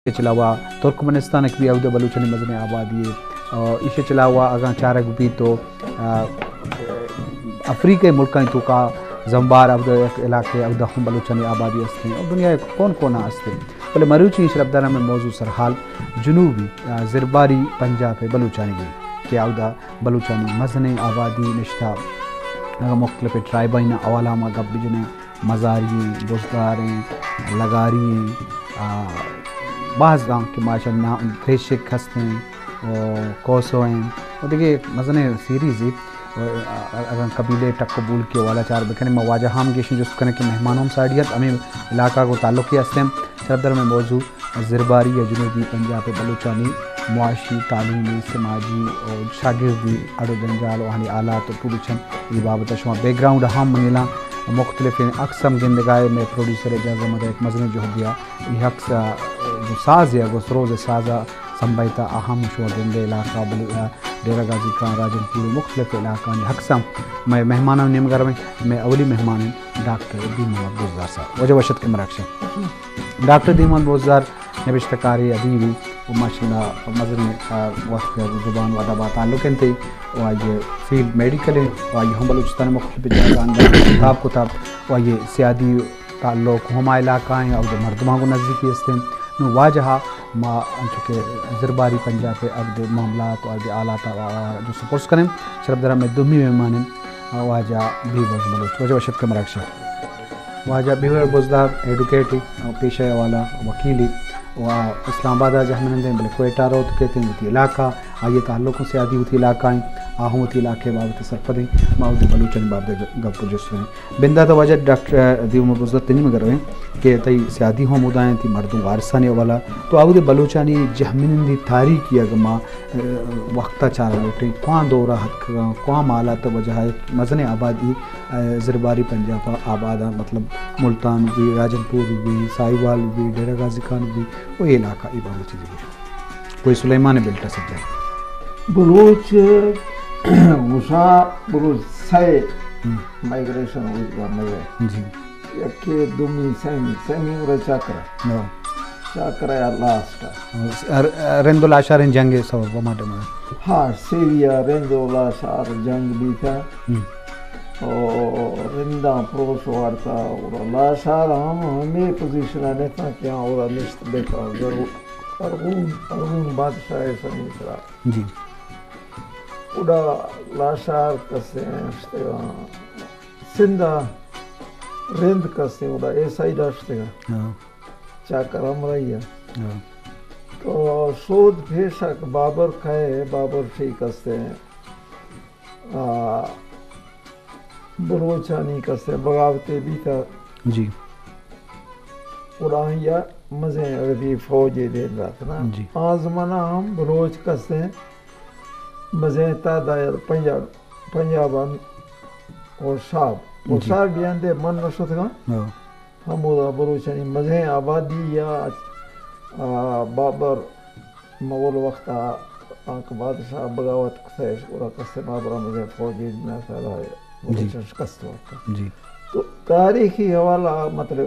ایشی چہ علاوہ ترکمنستان ءَ کہ بی، اود ءَ بلوچانی مزنیں آبادی ایں۔ آ، ایشی چہ علاوہ اگاں چارگ بیت تو، آ، افریقہ ءِ ملکانی توکا زمبار اود ءَ یک علاقے، اود ءَ ہم بلوچانی آبادی است ایں اور دنیا ءِ کون کونا است ایں۔ بلے مروچی شرپداراں مئے موضوع سرحال جنوبی، آ، زرباری پنجاب ءِ بلوچانی ایں کہ اود ءَ بلوچانی مزنیں آبادی نشتہ۔ اگاں مختلف ٹرائبانی حوالہ ءَ ما گپ بجنیں، مزاری ایں، بزدار ایں، لگاری ایں، آ، باز داں کہ ما اشاں نام، تریشک ہست ایں، او، کوسو ایں، و دگہ مزنیں سیریزے، و، آ، اگاں قبیلے ٹک و بولکی حوالہ چار بکنیں، ما واجہ ہم گیشیں جست کنیں کہ مہمان ہم ساڑی ات، ہمیں علاقہ کو تعلقی ہستیں۔ شرپدار مئے موضوع زرباری یا جنوبی پنجاب ءِ بلوچانی معاشی، تعلیمی، سماجی اور شاگردی اڑ و جنجال و آہانی حالات و پوری چم ای بابت شما بیک گراؤنڈ ہم منیلاں مختلف عکس ہم گندگائے۔ مئے پروڈیوسر اجازت مدہ ایک مزنیں جہدیا ای عکس، آ، جو ساز یا گو سروز سازا سمبھائیتا اہم شما گندے علاقہ بلو-، آ، ڈیرہ غازی خان، راجن پور، مختلف علاقانی عکس ہم مئے مہماناں نیمگا رویں۔ مئے اولی مہمان ایں ڈاکٹر دین محمد بزدار صاحب۔ واجہ وش اتکے مراگش ءَ۔ ڈاکٹر دین محمد بزدار نبشتہ کارے، ادیبے و ماشاءاللہ مزنیں، آ، وقت زبان و ادب ءَ تعلق انت و آئی فیلڈ میڈیکل ایں و آئی ہم بلوچستان ءِ مختلف جاگہ اندر کتاب کتاب و آئی سیادی تعلق ہما علاقہ ایں، اود ءِ مردماں گوں نزدیکی است ایں۔ نوں واجہ ءَ ما انچو کہ زرباری پنجاب ءِ اود ءِ معاملات و اود ءِ حالات ءَ جست و پرس کنیں۔ شرپداراں مئے دومی مہمان ایں واجہ بیبرز بلوچ۔ واجہ وش اتکے مراگش ءَ۔ واجہ بیبرز بزدار ایڈوکیٹے، پیشہ ءِ حوالہ وکیلے و اسلام آباد ءَ جہمنندیں، بلے کوئٹہ ءَ روت کیت ایں، وتی علاقہ، آئی ءِ تعلق و سیادی وتی علاقہ ایں، آ ہم وتی علاقہ ءِ بابت ءَ سرپد ایں، ما وتی بلوچانی بابت ءَ گپ و جست کنیں۔ بندات ءَ واجہ ڈاکٹر، آ، دین محمد بزدار تئی نیمگ ءَ رویں کہ تئی سیادی ہم اودا ایں، تئی مردم وارثانی حوالہ، تو اود ءِ بلوچانی جہمنندی تاریخ ءَ اگاں ما، آ، وقت ءَ چارگ لوٹیں، کواں دور ءَ اتکگاں، کواں حالات ءِ وجہ ءَ یک مزنیں آبادی، آ، زرباری پنجاب ءَ آباد ایں، مطلب ملتان بی، راجن پور بی، ساہیوال بی، ڈیرہ غازی خان بی، و اے علاقہ ءِ بابت ءَ چیزے گوش۔ کوئی سلیمان ءِ بیلٹ ءَ سجا۔ بلوچ گوشاں، بلوچ سئے ہم۔ مائیگریشن ہوئی گا مئے۔ جی۔ یکے، دومی، سیمی، سیمی گڑا چاکرا۔ ہاں۔ چاکرا یا لاسٹ۔ ر-، رند و لاشاریں جنگ ءِ سبب ہما ٹائم ءَ۔ ہاں، سیوی ءَ رند و لاشار جنگ بیتا۔ ہم۔ او رنداں پروش وارتا، گڑا لاشار ہم ہمے پوزیشن ءَ نہ اتاں کہ آ گڑا نشت بہ کن، ضرور ارغون، ارغون بادشاہ ءِ سمے سرا۔ جی۔ گڑا لاشار کسے اشتگاں، سندھ ءَ رند کسے گڑا اے سائیڈ ءَ اشتگاں۔ ہاں۔ چاکر ہمراہی ءَ۔ ہاں۔ تو سود پیش ءَ کہ بابر کئے، بابر شیخ کسے، آ، بلوچانی کسے بغاوتے بیتا۔ جی۔ گڑا آئی ءَ مزیں اگدی فوجے دیم دات نا۔ جی۔ آ زمانہ ہم بلوچ کسے مزیں تعداد پنجاب، پنجاب ءَ ہوشاب۔ جی۔ ہوشاب بیان دے من نہ شتگاں۔ ہاں۔ ہمودا بلوچانی مزیں آبادی یا، آ، بابر مغل وقت ءَ آنکہ بادشاہ بغاوت کتش، گڑا کسے بابر ءَ مزن فوجی نہ سرا جی۔ بلوچاں شکست وارت۔ جی۔ تو تاریخی حوالہ مطلب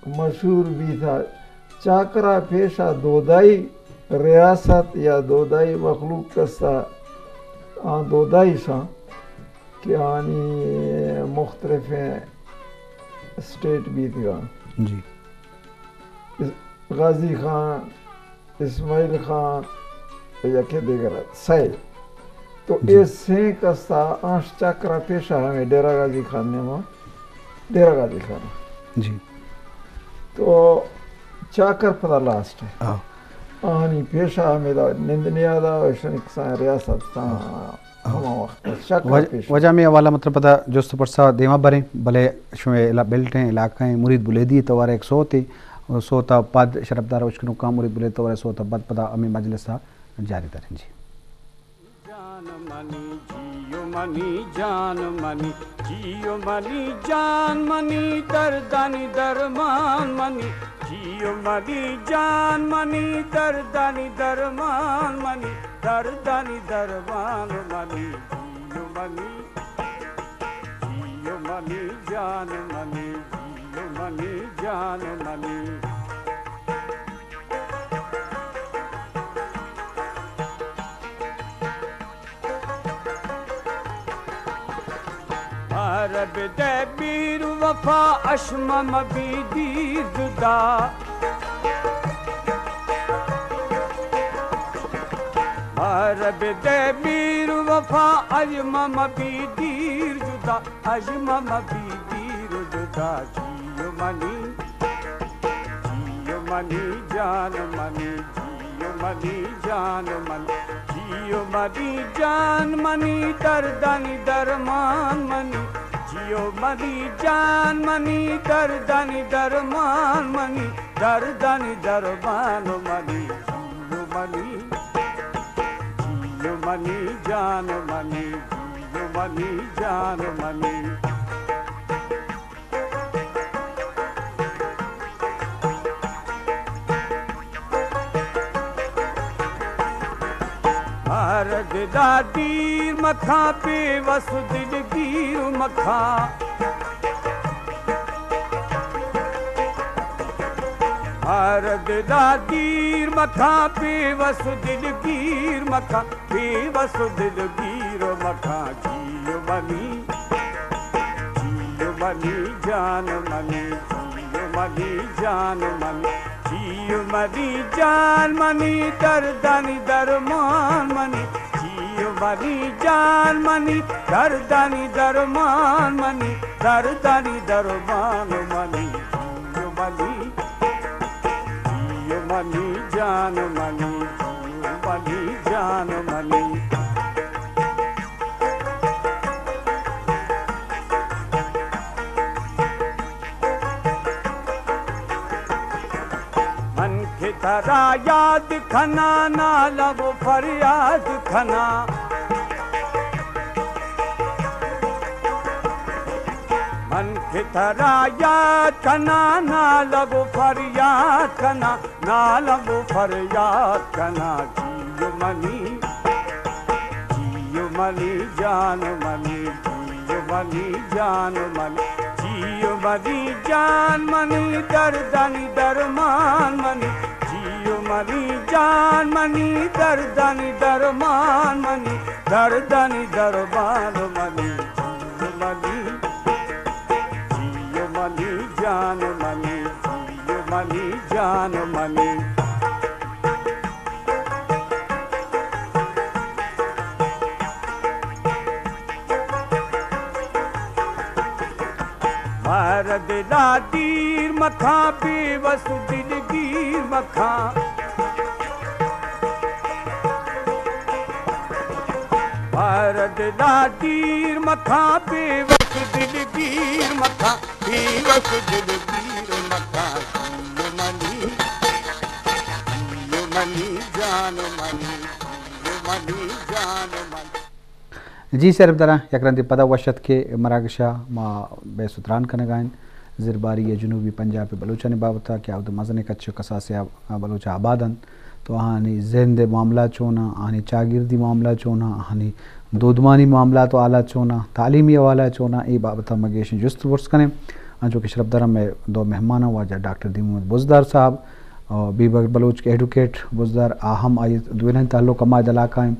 مشہور بیتا، چاکرا پیشا دودائی ریاست یا دودائی مخلوق کسا، آ دودائی شاں کہ آنی مختلفیں اسٹیٹ بیتگاں۔ جی۔ غازی خان، اسماعیل خان، یکے دیگر ات، سئے۔ تو جی۔ اے سئیں کسا آنش چاکرا پیشا ہمے ڈیرہ غازی خان نیما، ڈیرہ غازی خان۔ جی۔ تو چاکر پدا لاسٹ ہے۔ ہاں۔ آنی پیشا ہمے دا نند نیادا، اشانی کسان ریاست تاں۔ ہاں۔ ہما وقت شک وج-، پیش۔ وجہ ہمے حوالہ مطلب پدا جست و پرسا دیما بریں، بلے شمے علا-، بیلٹیں علاقہ ایں، مرید بلیدی توارا یک سوتے، و سوتا پد شرپدار اشکنوکاں مرید بلیدی توارا سوتا پد پدا ہمے مجلسا جاری داریں جی۔ جان منی، جیو منی، جان منی، جیو منی، جان منی، دردانی درمان منی، جیو منی، جان منی، دردانی درمان منی، دردانی درمان منی، جیو منی، جیو منی، جان منی، جیو منی، جان منی۔ بدئے میر وفا، اش مہ مبی دیر جدا۔ مارا بدئے میر وفا، اش مہ مبی دیر جدا، اش مہ مبی دیر جدا۔ جیو منی، جیو منی جان منی، جیو منی جان منی، جیو منی جان منی، دردانی درمان منی، جیو منی جان منی، دردانی درمان منی، دردانی درمان منی، جیو منی، جیو منی جان منی، جیو منی جان منی۔ مارا دلا دیر مکاں، بے وس دلگیر مکاں۔ مارا دلا دیر مکاں، بے وس دلگیر مکاں۔ بے وس دلگیر مکاں۔ جیو منی، جیو منی جان منی، جیو منی جان منی، جیو منی جان منی، دردانی درمان منی، جیو منی جان منی، دردانی درمان منی، دردانی درمان منی۔ جیو منی، جیو منی جان منی، جیو منی جان منی۔ من کہ ترا یاد کناں، نالگ و فریاد کناں۔ من کہ ترا یاد کناں، نالگ و فریاد کناں، نالگ و فریاد کناں۔ جیو منی، جیو منی جان منی، جیو منی جان منی، جیو منی جان منی، دردانی درمان منی، جیو منی جان منی، دردانی درمان منی، دردانی درمان منی۔ جیو منی، جیو منی جان منی، جیو منی جان منی۔ مارا دلا دیر مکاں، بے وس دلگیر مکاں۔ مارا دلا دیر مکاں، بے وس دلگیر مکاں، بے وس دلگیر مکاں۔ جیو منی، جیو منی جان منی، جیو منی جان منی۔ جی شرپداراں، یک رندے پدا وش اتک کہ مراگش ءَ ما بحث و تران کنگ ءَ ایں زرباری ءِ جنوبی پنجاب ءِ بلوچانی بابت ءَ کہ آودا مزنیں کچ ءُ کساسے ءَ بلوچ آباد انت، تو آہانی زند ءِ معاملہ چون انت، آہانی چاگردی معاملہ چون انت، آہانی دودمانی معاملات و حالات چون انت، تعلیمی حوالہ چون انت، اے بابت ءَ ما گیشیں جست پرس کنیں۔ انچو کہ شرپداراں، مئے دو مہمان انت، واجہ ڈاکٹر دین محمد بزدار صاحب، آ، بیبگر بلوچ کہ ایڈوکیٹ بزدار، آ ہم آئی دوئینانی تعلق ہما علاقہ ایں۔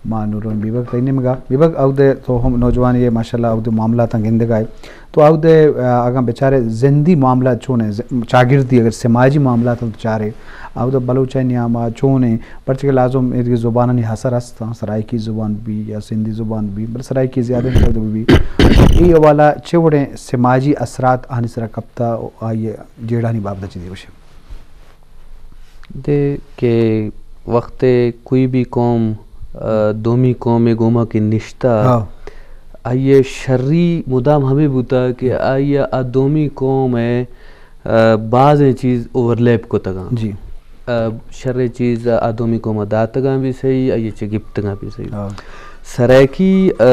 ما نورون بیبگر تئی نیمگا۔ بیبگر، اودے تو ہم نوجوانی ئے، ماشاءاللہ اودے معاملاتاں گندگا ئے۔ تو اودے، آ، اگاں بچارے زندی معاملہ چون ایں، ز-، چاگردی اگر سماجی معاملات تو چارے، اودے بلوچانی نیاما چون ایں، پرچہ کہ لازم ایدگہ زبانانی اثر است، ہاں، سرائیکی زبان بی یا سندھی زبان بی، بلے سرائیکی زیادہ ایں اودے بی۔ اے حوالہ چہ وڑیں سماجی اثرات آہانی سرا کپتا، آئی جیڑھانی بابت ءَ چیزے گوشے۔ دے کہ وختے کوئی بھی قوم، آ، دومی قوم ءِ گوما کہ نشتا، ہاں۔ آئی ءِ شری مدام ہمے بوتا کہ آئی ءَ آ دومی قوم ءِ، آ، بازیں چیز اوورلیپ کتگاں۔ جی۔ آ، شریں چیز آ دومی قوم ءَ داتگاں بھی صحیح، آئی ءَ چہ گپتگاں بھی صحیح۔ ہاں۔ سرائیکی، آ،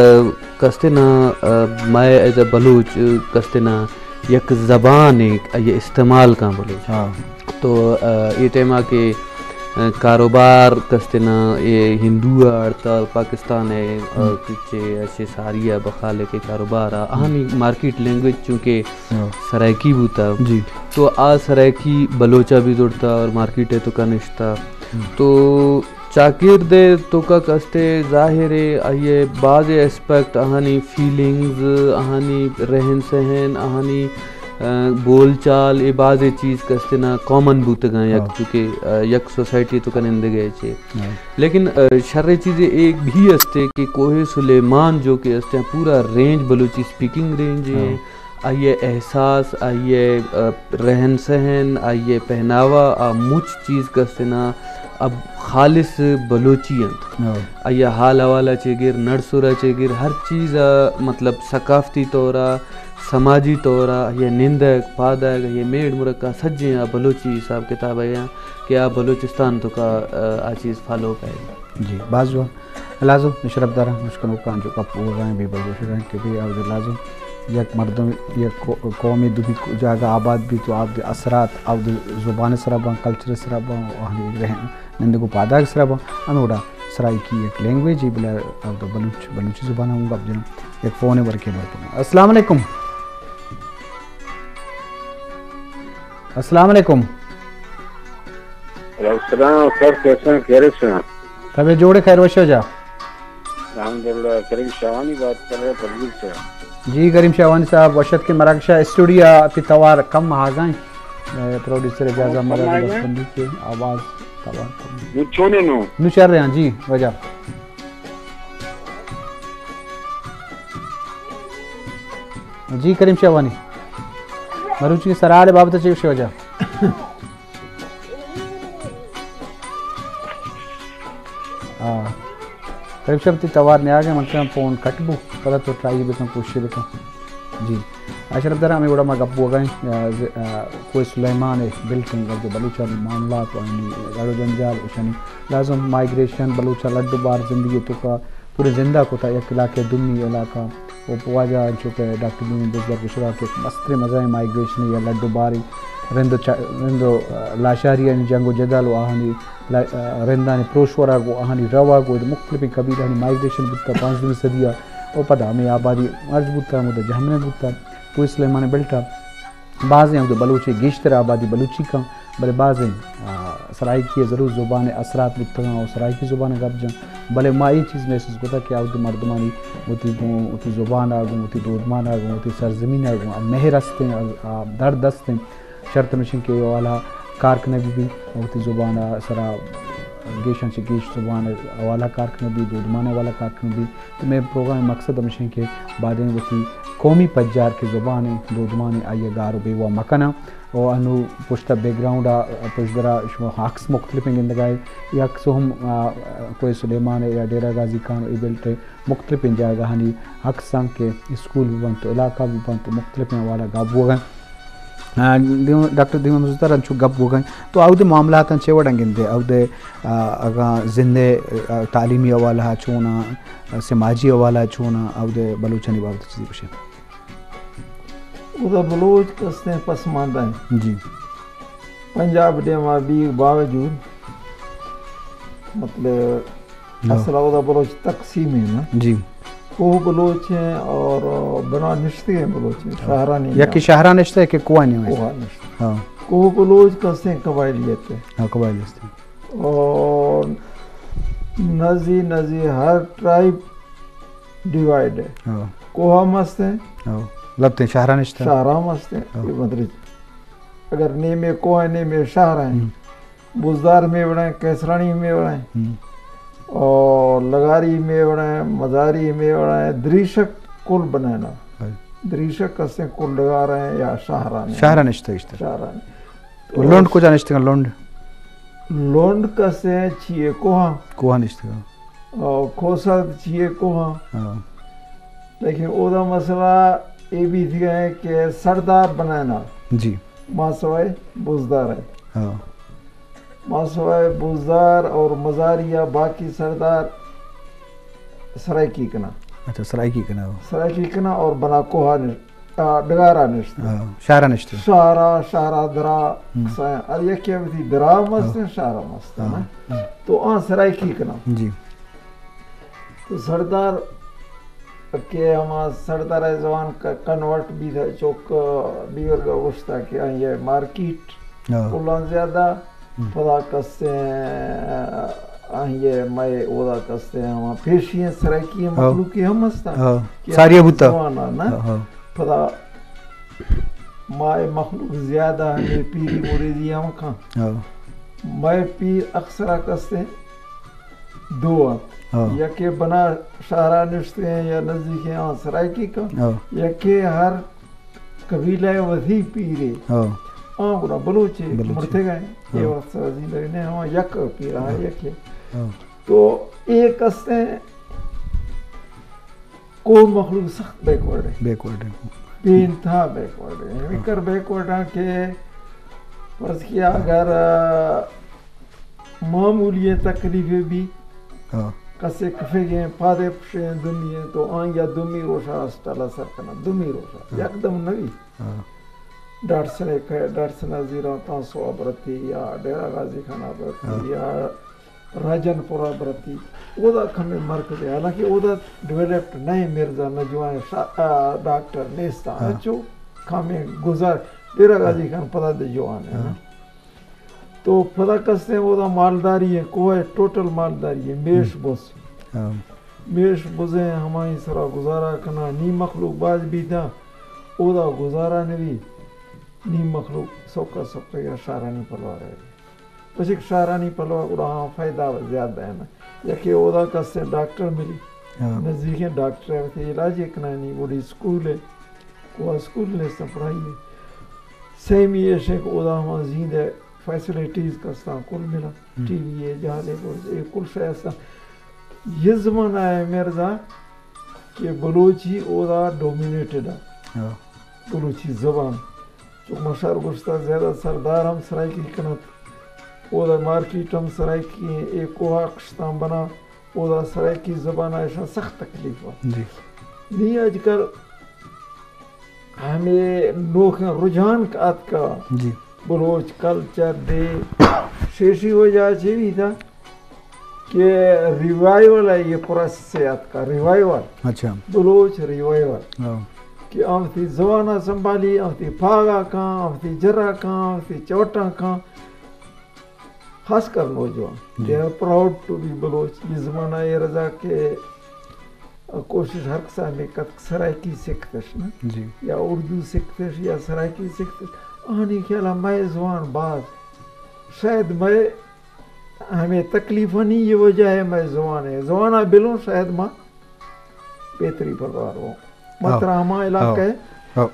کستنا، آ، مئے ایز اے بلوچ، آ، کستنا یک زبانے آئی ءَ استعمال کاں بلوچ۔ ہاں۔ تو، آ، اے ٹائما کہ، آ، کاروبار کستنا اے ہندو ءَ اڑتا پاکستان ءَ، آ، ہم۔ کہ چے اشے ساری ءَ بخالے کہ کاروبار ءَ، ہم۔ آہانی مارکیٹ لینگویج چونکہ ہاں۔ سرائیکی بوتا۔ جی۔ تو آ سرائیکی بلوچ ءَ بھی زڑتا اور مارکیٹ ءَ تو کنشتا۔ ہم۔ تو چاکر دے توکا کستے ظاہر ہے، آئیے بعض اسپیکٹ، آہانی فیلنگز، آہانی رہن سہن، آہانی، آ، بول چال، اے بعض چیز کستے نا کامن بوتگاں، یک ہاں۔ چونکہ، آ، یک سوسائٹی توکا نندگے چے۔ ہاں۔ لیکن، آ، شر چیز ایک بھی استے کہ کوہ سلیمان جو کہ استے پورا رینج بلوچی اسپیکنگ رینج ہے۔ ہاں۔ آئی ءِ احساس، آئی ءِ، آ، رہن سہن، آئی ءِ پہناوا، آ مچ چیز کسنا اب خالص بلوچی انت۔ ہاں۔ آئی ءِ حال حوالہ چے گر، نڑسرا چے گر، ہر چیز ءَ مطلب ثقافتی طور ءَ، سماجی طور ءَ، آئی ءِ نندگ، پادگ، آئی ءِ میڑ مرکا سجیں آ بلوچی حساب کتاب ءَ کہ آ بلوچستان توکا، آ، آ چیز فالو کئے۔ جی، باز جوان۔ لازم شرف داراں، مشکنوکاں جو گپ بوگائیں، بے بلوچ گائیں کہ بے آودے لازم یک مردم، یک قو-، قومی دومی جاگہ آباد بیت و آودے اثرات، آودے زبان سرا باں، کلچر سرا باں، و آہانی رہن، نندگ و پاداگ سرا باں، انوڑا سرائیکی یک لینگویج ہے، بلا آودے بلوچ، بلوچی زبان ہم گپ جنوں۔ یک فون ورکے مردم۔ السلام علیکم۔ السلام علیکم۔ وعلیکم السلام، سر کیسے ہیں؟ خیریت سے ہیں؟ طبیعت جوڑ ہے، خیر وش ہو جا۔ الحمدللہ، کریم شاوانی بات کر رہے ہیں، پنجگور سے۔ جی کریم شاوانی صاحب، وشت کے مراکشا اسٹوڈیو تی توار کم آگائیں۔ اے، پروڈیوسر اجازت آواز کم مدد آگائیں؟ دستبندی کے آواز توار کم۔ نو چونے نو؟ نو شر رہے ہیں، جی، وجہ۔ جی کریم شاوانی، مروچی سرحال بابت چے گوشے وجہ؟ ہاں۔ کریم شاہ تی توار نیاگے، من کہاں فون کٹ بو، پدا تو ٹرائی بکن، کوشش بکن۔ جی۔ اشرف دار، ہمیں وڑا ما گپ بوگائیں، آ، ز-، آ، کوہ سلیمان ہے، بلکنگ جو بلوچانی معاملات و آنی گڑ و جنجال، اشانی لازم مائیگریشن، بلوچا لڈ و بار زندگی توکا پورے زندہ کتا، یک علاقے دومی علاقہ۔ و پہ واجہ انچو کہ ڈاکٹر بیم بزدار گوشگا کہ مستریں مزائیں مائیگریشن یا لڈ و باری، رند و چا-، رند و، آ، لاشاریانی جنگ و جدل و آہانی لا-، آ، رندانی پروش ورگ و آہانی روگ و مختلفیں قبیلہانی مائیگریشن بوتا پانزدہمی صدی ء و پدا ہمے آبادی مرج بوتا، ہمودا جہمنند بوتا، کوہ سلیمان بیلٹ ء۔ بازیں ہمود بلوچے گیشتر آبادی بلوچی کن، بلے بازیں، آ، سرائیکی ء ضرور زبان ء اثرات بوتگاں و سرائیکی زبان ء گپ جن، بلے ما اے چیز محسوس کتگ کہ آ وتی مردمانی وتی گوں وتی زبان ء گوں وتی دودمان ء گوں وتی سرزمین ء گوں آ مہر استیں، آ، آ درد استیں۔ شرط ہمیش انت کہ اے حوالہ کار کنگ بہ بیت، وتی زبان ء سرا گیشاں چہ گیش زبان ء حوالہ کار کنگ بہ بیت، دودمان ء حوالہ کار کنگ بہ بیت۔ تو مئے پروگرام ء مقصد ہمیش انت کہ بادیں وتی قومی پجار کہ زبان ء دودمان ء آئی ء گار و بیگواہ مکناں۔ و انو پشت ء بیک گراؤنڈ ء پشدرا شما عکس مختلفیں گندگا ئے۔ اے عکس ہم، آ، کوہ سلیمان ء یا ڈیرہ غازی خان و اے بیلٹ ء مختلفیں جاگہانی عکساں کہ اسکول بہ بنت، علاقہ بہ بنت، مختلفیں حوالہ گپ بوگا۔ آ، دیو-، ڈاکٹر دیوان مزدار انچو گپ بوگا۔ تو اودے معاملاتاں چے وڑا گندے؟ اودے، آ، اگاں زندے، آ، تعلیمی حوالہ چونا، آ، سماجی حوالہ چونا، اودے بلوچانی بابت چیزی گوشے؟ اودا بلوچ کستیں پسماندہ ہیں۔ جی۔ پنجاب ڈیما بیگ باوجود، مطلب، ہاں۔ اصل اودا بلوچ تقسیم ہے نا۔ جی۔ کوہ بلوچ ہیں اور بنا نشتے ہیں بلوچ ہیں، ہاں۔ شہرانی یکی شہرا نشتے کہ کوہ نہیں ہوئے؟ کوہ نشتے۔ ہاں۔ کوہ بلوچ کستیں قبائلیت ہے۔ ہاں، قبائلیت ہے۔ اور نزی نزی ہر ٹرائب ڈیوائیڈ ہے۔ ہاں۔ کوہ ہم است ہیں۔ ہاں۔ لبتے شہرا نشتے۔ شہرا ہم است ہیں۔ ہاں۔ یہ مطلب اگر نیمے کوہ ہیں، نیمے شہر ہیں۔ ہم۔ بزدار میں بڑا ہیں، کیسرانی میں بڑا ہیں۔ ہم۔ اور لگاری میں بڑا ہیں، مزاری میں بڑا ہیں، دریشک کل بنانا۔ ہاں۔ دریشک کسے کل لگار ہیں یا شہران ہیں۔ شہرا نشتے اشتے۔ شہران۔ تو لونڈ کجا نشتے ہیں؟ لونڈ؟ لونڈ کسے چیئے کوہ۔ کوہ نشتے ہیں۔ اور کھوسا چیئے کوہ۔ ہاں۔ لیکن اودا مسئلہ اے بھی تھی ہے کہ سردار بنانا۔ جی۔ ما سوائے بزدار ہے۔ ہاں۔ ما سوائے بزدار اور مزاری یا باقی سردار سرائیکی کنا۔ اچھا، سرائیکی کنا۔ سرائیکی کنا اور بنا کوہ نش-، آ، ڈگارا نشتے۔ ہاں، شہرا نشتے۔ شہرا، شہرا درا، ہم۔ کسائیں۔ ہر یکی وتی درا مست ہیں، ہاں۔ شہرا مست ہیں، ہاں۔ نا؟ ہم۔ تو آ سرائیکی کنا۔ جی۔ تو سردار کہ ہما سردار زبان کا کنورٹ بھی تھا، چوک بیور کا گوشتا کہ آئی ہے مارکیٹ ہاں۔ کلاں زیادہ ہم۔ پدا کسے آہی ء مئے اودا کستیں ہما پیشی ء سرائیکی ء ہو۔ مخلوقی ہم ہستاں ہو۔ کہ ساری آہانی بوتا۔ زبان ء نہ۔ ہو، ہو۔ پدا مئے مخلوق زیادہ ہمے پیری مریدی ہم کن۔ ہو۔ مئے پیر اکثر کستیں دو انت۔ ہو۔ یکے بنا شہرا نشتگیں یا نزدیکیں آ سرائیکی کن۔ ہو۔ یکے ہر قبیلہ ء وتی پیرے۔ ہاں۔ آ گڑا بلوچے بلوچے۔ مرتگ ء۔ اے ہاں۔ وقت سرا زندگ نہ، ہما یک پیرا ہاں۔ یکے۔ ہاں۔ تو اے کستیں کو مخلوق سخت بیکورڈ ہے۔ بیکورڈ ہے۔ بے انتہا بیکورڈ ہے۔ ہاں۔ فکر بیکورڈ ہے کہ فرض کیا اگر معمولی تکلیفے بی، ہاں۔ کسے کفگیں پادے پشیں دمی ہیں تو آنیا دمی روشا ہسپتالا سر کنا، دمی روشا۔ ہاں۔ یک دم نوی۔ ہاں۔ ڈاکٹر سنے کہ، ڈاکٹر سنا زیران تاں سواب رتی یا ڈیرہ غازی خان آباد ہاں۔ یا راجن پورا برتی۔ اودا کمے مرکز ہے، حالانکہ اودا ڈیولپڈ نہیں مرزا نجوان شا-، آ، ڈاکٹر نیستا۔ ہاں۔ چو کمے گزار، ڈیرہ غازی خان پدا دے جوان ہے نا۔ ہاں۔ تو پدا کستیں اودا مالداری ہے، کوہ ہے، ٹوٹل مالداری ہے، میش ہم۔ بز۔ ہاں۔ میش بزیں ہمائی سرا گزارا کنا، نی مخلوق باز بیتا، اودا گزارا نبی، نی مخلوق سوکا سوکا یا شارانی پلوا رہے۔ پچک شارانی پلوا گڑا ہاں فائدہ زیادہ ہے نا۔ یکے اودا کستیں ڈاکٹر ملی، ہاں۔ نزدیکیں ڈاکٹر ہے، وتی علاج کنانی، وڑی اسکول ہے، کوہ اسکول نیستاں پڑھائی ہے۔ سیمی ایش ہے کہ اودا ہما زیندہ فیسلٹیز کستاں کل ملا، ہم۔ ٹی وی ہے، جہاز ہے، اے کل شے استاں۔ یہ زمانہ ہے مرزا کہ بلوچی اودا ڈومینیٹڈ ہے۔ ہاں۔ بلوچی زبان۔ چونکہ ما شر گوشتا زیادہ سردار ہم سرائیکی کنت۔ اودا مارکیٹ ہم سرائیکی ہیں، اے کوہا کشتان بنا۔ اودا سرائیکی زبان ء ایشاں سخت تکلیف ء۔ جی۔ نی اج کل ہمے نوکیں رجحان کہ آتکا، جی۔ بلوچ کلچر ڈے، شیشی وجہ چی بیتا کہ ریوائیول ء یہ پروسیس سے آتکا، ریوائیول۔ اچھا۔ بلوچ ریوائیول۔ ہاں۔ کہ آ وتی زبان ء سنبھالی، آ وتی پاگا کاں، آ وتی جرا کاں، آ وتی چوٹاں کاں۔ خاص کر نوجوان، جی۔ They are proud to be بلوچ۔ یہ زمانہ اے رضا کہ کوشش ہر کسا میں کت سرائیکی سکھتش نا، جی۔ یا اردو سکھتش یا سرائیکی سکھتش۔ آنی خیال میں زبان باز، شاید میں ہمیں تکلیف نہیں، یہ وجہ ہے میں زبان ہے، زبانہ بلوں شاید ما بہتری پر بار ہوں۔ ہاں۔ مترا ہما علاقہ ہاں۔ ہے۔ ہاں۔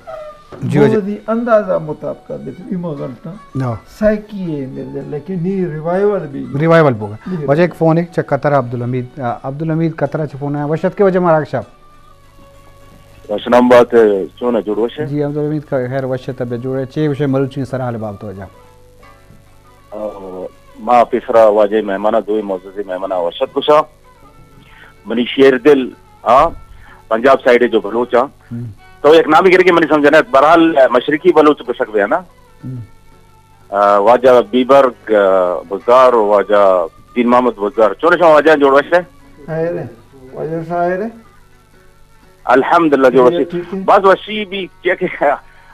جی واجہ۔ وتی اندازہ مطابق بیت، ایما غلطاں۔ ہاں۔ سائیکی ہے میرے، لیکن نی ریوائیول بھی۔ ریوائیول بوگا۔ جی۔ واجہ ایک فون ہے، چہ قطر عبدالحمید، آ، عبدالحمید قطر چہ فون ہے۔ وشت کے واجہ مراگ شاپ۔ وشنام بات ہے، چون ہے، جوڑ وش ہے؟ جی، عبدالحمید کا خیر وشت اب جوڑ ہے۔ چے وشے مروچی سرحال باب تو واجہ۔ آ، ما پیسرا واجہ مہمانا، دوئے معزز مہمانا وشت گشا۔ منی شیر دل، ہاں، پنجاب سائیڈ جو بلوچ ہاں۔ ہم۔ تو یک نامی گرے کہ منی سمجھنا ہے، بہرحال مشرقی بلوچ گشک بیا نا۔ ہم۔ آ، واجہ بیبرگ، آ، بزدار و واجہ دین محمد بزدار۔ چون شما واجہ جوڑ وش ہے؟ خیر ہے۔ واجہ شاعر ہے۔ الحمدللہ جو وشی۔ ٹھیک ہے۔ بس وشی بھی کیا کہ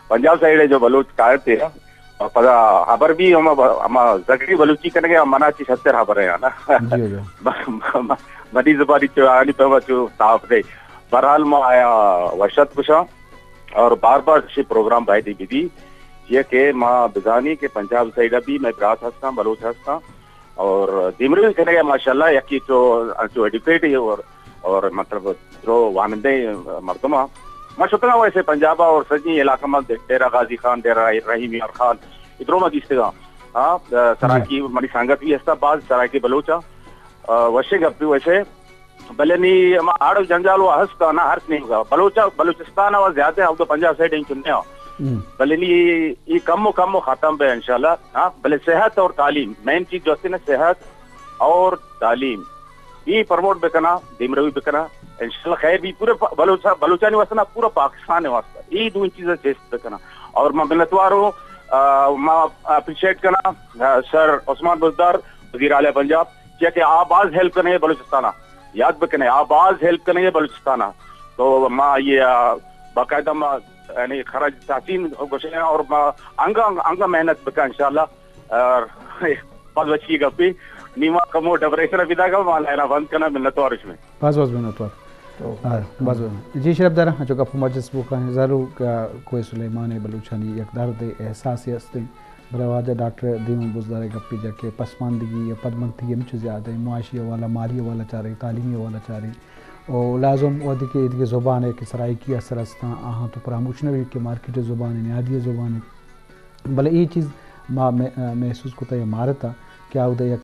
پنجاب سائیڈ ہے جو بلوچ کارتے ہیں۔ اور پدا خبر بھی ہم، ہم زگڑی بلوچی کرنے گے، منا چی ستر خبر ہے نا۔ جی، جی۔ م-، م-، منی زبانی چو، آنی پہ چو صاف دے۔ بہرحال ما آیا وشت کشاں اور بار بار شی پروگرام باید بھی دی۔ یہ کہ ما بزانی کہ پنجاب سائیڈ بھی میں برات ہستاں، بلوچ ہستاں۔ اور دیمروی کنگے ماشاءاللہ یکی تو انچو ایڈوکیٹ ہی اور، اور مطلب درو وانندے مردم ہاں۔ ما شتگاں ویسے پنجاب اور سجی علاقہ ما ڈیرہ غازی خان، ڈیرہ رحیم یار خان، ادرو ما گیشتگاں۔ ہاں، سرائیکی منی سنگت بھی ہستا، بعض سرائیکی بلوچ ہاں۔ آ، وشیں گپی ویسے، بلے نی ہما آڑ و جنجال و ہست نہ ہر نیمگا۔ بلوچ، بلوچستان و زیادہ ہم تو پنجاب سائیڈ انچو نہ ہو۔ ہم۔ بلے نی ای کم و کم و ختم بے انشاءاللہ۔ ہاں، بلے صحت اور تعلیم، مین چیز جو ہے نا صحت اور تعلیم، ای پروموٹ بکنا، دیمروی بکنا، انشاءاللہ خیر بھی پورے پا-، بلوچا-، بلوچانی واسطہ نا پورا پاکستان واسطہ۔ ای دو چیزیں چیست بکنا۔ اور میں منتوار ہوں، آ، میں اپریشیٹ کنا، آ، سر عثمان بزدار، وزیر اعلیٰ پنجاب، چیا کہ آ باز ہیلپ کنگے بلوچستان ء۔ یاد بکنے، آ باز ہیلپ کنگے بلوچستان ء۔ تو ما یہ، آ، باقاعدہ ما، یعنی خراج تحسین گوشے اور ما انگا، انگا محنت بکا انشاءاللہ۔ اور باز وشی گپی۔ نی ما کمو ڈبریشن ءَ پیداگ ءَ، ما لائن ءَ بند کناں، منتوار شمئے۔ باز باز منتوار۔ ہاں، باز باز۔ جی شرف دار، انچو گپ ءُ مجلس بوکاں، ضرور کہ کوہ سلیمان ءِ بلوچانی یک درد ءُ احساسے است انت، بلے واجہ ڈاکٹر دیوان بزدار ءِ گپے جا کہ پسماندگی یا پدمنتگی ہمچو زیادہ انت، معاشی حوالہ، مالی حوالہ چارے، تعلیمی حوالہ چارے، او لازم وہدے کہ ایدگہ زبان ءِ کہ سرائیکی اثر استاں، آہاں تو پراموش نہ بی کہ مارکیٹ ءِ زبان ءِ، نیادی ءِ زبان ءِ۔ بلے اے چیز ما مح-، محسوس کتا یا مارتا کہ آودا یک